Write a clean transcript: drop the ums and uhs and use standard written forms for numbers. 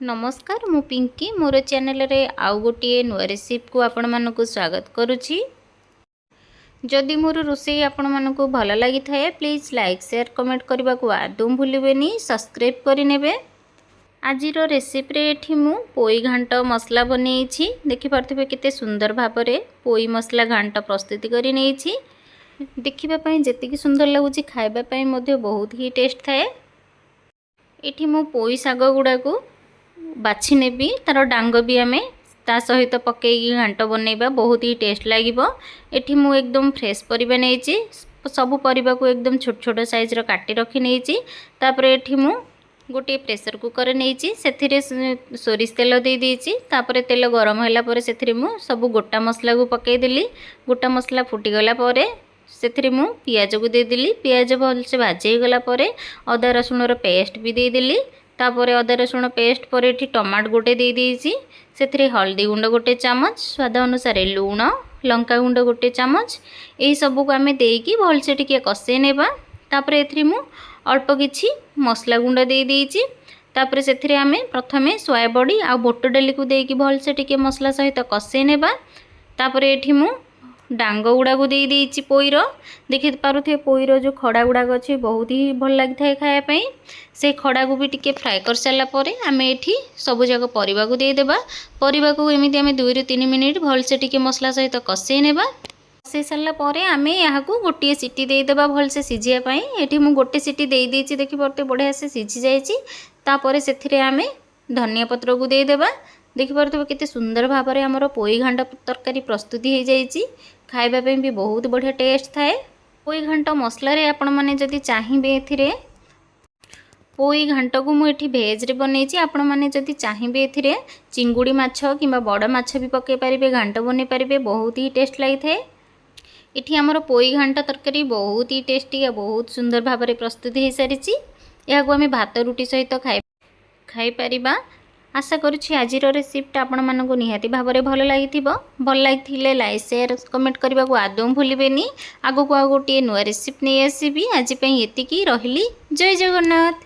ନମସ୍କାର, ମୁଁ ପିଙ୍କି। ମୋର ଚ୍ୟାନେଲରେ ଆଉ ଗୋଟିଏ ନୂଆ ରେସିପିକୁ ଆପଣମାନଙ୍କୁ ସ୍ୱାଗତ କରୁଛି। ଯଦି ମୋର ରୋଷେଇ ଆପଣମାନଙ୍କୁ ଭଲ ଲାଗିଥାଏ, ପ୍ଲିଜ୍ ଲାଇକ୍, ସେୟାର, କମେଣ୍ଟ କରିବାକୁ ଆଦୌ ଭୁଲିବେନି। ସବସ୍କ୍ରାଇବ୍ କରିନେବେ। ଆଜିର ରେସିପିରେ ଏଠି ମୁଁ ପୋଇ ଘାଣ୍ଟ ମସଲା ବନେଇଛି। ଦେଖିପାରୁଥିବେ, କେତେ ସୁନ୍ଦର ଭାବରେ ପୋଇ ମସଲା ଘାଣ୍ଟ ପ୍ରସ୍ତୁତି କରି ନେଇଛି। ଦେଖିବା ପାଇଁ ଯେତିକି ସୁନ୍ଦର ଲାଗୁଛି, ଖାଇବା ପାଇଁ ମଧ୍ୟ ବହୁତ ହି ଟେଷ୍ଟ ଥାଏ। ଏଠି ମୁଁ ପୋଇ ଶାଗ ଗୁଡ଼ାକୁ ବାଛି ନେବି। ତା'ର ଡାଙ୍ଗ ବି ଆମେ ତା ସହିତ ପକାଇକି ଘାଣ୍ଟ ବନେଇବା, ବହୁତ ହି ଟେଷ୍ଟ ଲାଗିବ। ଏଠି ମୁଁ ଏକଦମ ଫ୍ରେଶ୍ ପରିବା ନେଇଛି। ସବୁ ପରିବାକୁ ଏକଦମ ଛୋଟ ଛୋଟ ସାଇଜ୍ର କାଟି ରଖି ନେଇଛି। ତାପରେ ଏଠି ମୁଁ ଗୋଟିଏ ପ୍ରେସର କୁକର୍ ନେଇଛି। ସେଥିରେ ସୋରିଷ ତେଲ ଦେଇ ଦେଇଛି। ତାପରେ ତେଲ ଗରମ ହେଲା ପରେ ସେଥିରେ ମୁଁ ସବୁ ଗୋଟା ମସଲାକୁ ପକାଇଦେଲି। ଗୋଟା ମସଲା ଫୁଟିଗଲା ପରେ ସେଥିରେ ମୁଁ ପିଆଜକୁ ଦେଇଦେଲି। ପିଆଜ ଭଲସେ ଭାଜି ହେଇଗଲା ପରେ ଅଦା ରସୁଣର ପେଷ୍ଟ ବି ଦେଇଦେଲି। ତାପରେ ଅଦା ରସୁଣ ପେଷ୍ଟ ପରେ ଏଠି ଟମାଟୋ ଗୋଟେ ଦେଇଦେଇଛି। ସେଥିରେ ହଳଦୀ ଗୁଣ୍ଡ 1 ଚାମଚ, ସ୍ୱାଦ ଅନୁସାରେ ଲୁଣ, ଲଙ୍କା ଗୁଣ୍ଡ 1 ଚାମଚ, ଏହିସବୁକୁ ଆମେ ଦେଇକି ଭଲସେ ଟିକେ କଷେଇ ନେବା। ତାପରେ ଏଥିରେ ମୁଁ ଅଳ୍ପ କିଛି ମସଲା ଗୁଣ୍ଡ ଦେଇଦେଇଛି। ତାପରେ ସେଥିରେ ଆମେ ପ୍ରଥମେ ସୋୟାବଡ଼ି ଆଉ ବୁଟ ଡାଲିକୁ ଦେଇକି ଭଲସେ ଟିକେ ମସଲା ସହିତ କଷେଇ ନେବା। ତାପରେ ଏଠି ମୁଁ ଡାଙ୍ଗ ଗୁଡ଼ାକୁ ଦେଇ ଦେଇଛି ପୋଇର। ଦେଖିପାରୁଥିବେ, ପୋଇର ଯେଉଁ ଖଡ଼ା ଗୁଡ଼ାକ ଅଛି, ବହୁତ ହି ଭଲ ଲାଗିଥାଏ ଖାଇବା ପାଇଁ। ସେ ଖଡ଼ାକୁ ବି ଟିକେ ଫ୍ରାଏ କରିସାରିଲା ପରେ ଆମେ ଏଠି ସବୁଯାକ ପରିବାକୁ ଦେଇଦେବା। ପରିବାକୁ ଏମିତି ଆମେ 2ରୁ 3 ମିନିଟ୍ ଭଲସେ ଟିକେ ମସଲା ସହିତ କଷେଇ ନେବା। କଷେଇ ସାରିଲା ପରେ ଆମେ ଏହାକୁ ଗୋଟିଏ ସିଟି ଦେଇଦେବା ଭଲସେ ସିଝିବା ପାଇଁ। ଏଠି ମୁଁ ଗୋଟେ ସିଟି ଦେଇଦେଇଛି। ଦେଖିପାରୁଥିବେ, ବଢ଼ିଆ ସେ ସିଝି ଯାଇଛି। ତାପରେ ସେଥିରେ ଆମେ ଧନିଆ ପତ୍ରକୁ ଦେଇଦେବା। ଦେଖିପାରୁଥିବେ, କେତେ ସୁନ୍ଦର ଭାବରେ ଆମର ପୋଇ ଘାଣ୍ଟ ତରକାରୀ ପ୍ରସ୍ତୁତି ହେଇଯାଇଛି। ଖାଇବା ପାଇଁ ବି ବହୁତ ବଢ଼ିଆ ଟେଷ୍ଟ ଥାଏ। ପୋଇ ଘାଣ୍ଟ ମସଲାରେ ଆପଣମାନେ ଯଦି ଚାହିଁବେ ଏଥିରେ, ପୋଇ ଘାଣ୍ଟକୁ ମୁଁ ଏଠି ଭେଜ୍ରେ ବନେଇଛି, ଆପଣମାନେ ଯଦି ଚାହିଁବେ ଏଥିରେ ଚିଙ୍ଗୁଡ଼ି ମାଛ କିମ୍ବା ବଡ଼ ମାଛ ବି ପକାଇ ପାରିବେ, ଘାଣ୍ଟ ବନେଇ ପାରିବେ। ବହୁତ ହି ଟେଷ୍ଟ ଲାଗିଥାଏ। ଏଠି ଆମର ପୋଇ ଘାଣ୍ଟ ତରକାରୀ ବହୁତ ହି ଟେଷ୍ଟି ଆଉ ବହୁତ ସୁନ୍ଦର ଭାବରେ ପ୍ରସ୍ତୁତି ହୋଇସାରିଛି। ଏହାକୁ ଆମେ ଭାତ, ରୁଟି ସହିତ ଖାଇପାରିବା। ଆଶା କରୁଛି ଆଜିର ରେସିପିଟା ଆପଣମାନଙ୍କୁ ନିହାତି ଭାବରେ ଭଲ ଲାଗିଥିବ। ଭଲ ଲାଗିଥିଲେ ଲାଇକ୍, ସେୟାର, କମେଣ୍ଟ କରିବାକୁ ଆଦୌ ଭୁଲିବେନି। ଆଗକୁ ଆଉ ଗୋଟିଏ ନୂଆ ରେସିପି ନେଇ ଆସିବି। ଆଜି ପାଇଁ ଏତିକି, ରହିଲି। ଜୟ ଜଗନ୍ନାଥ।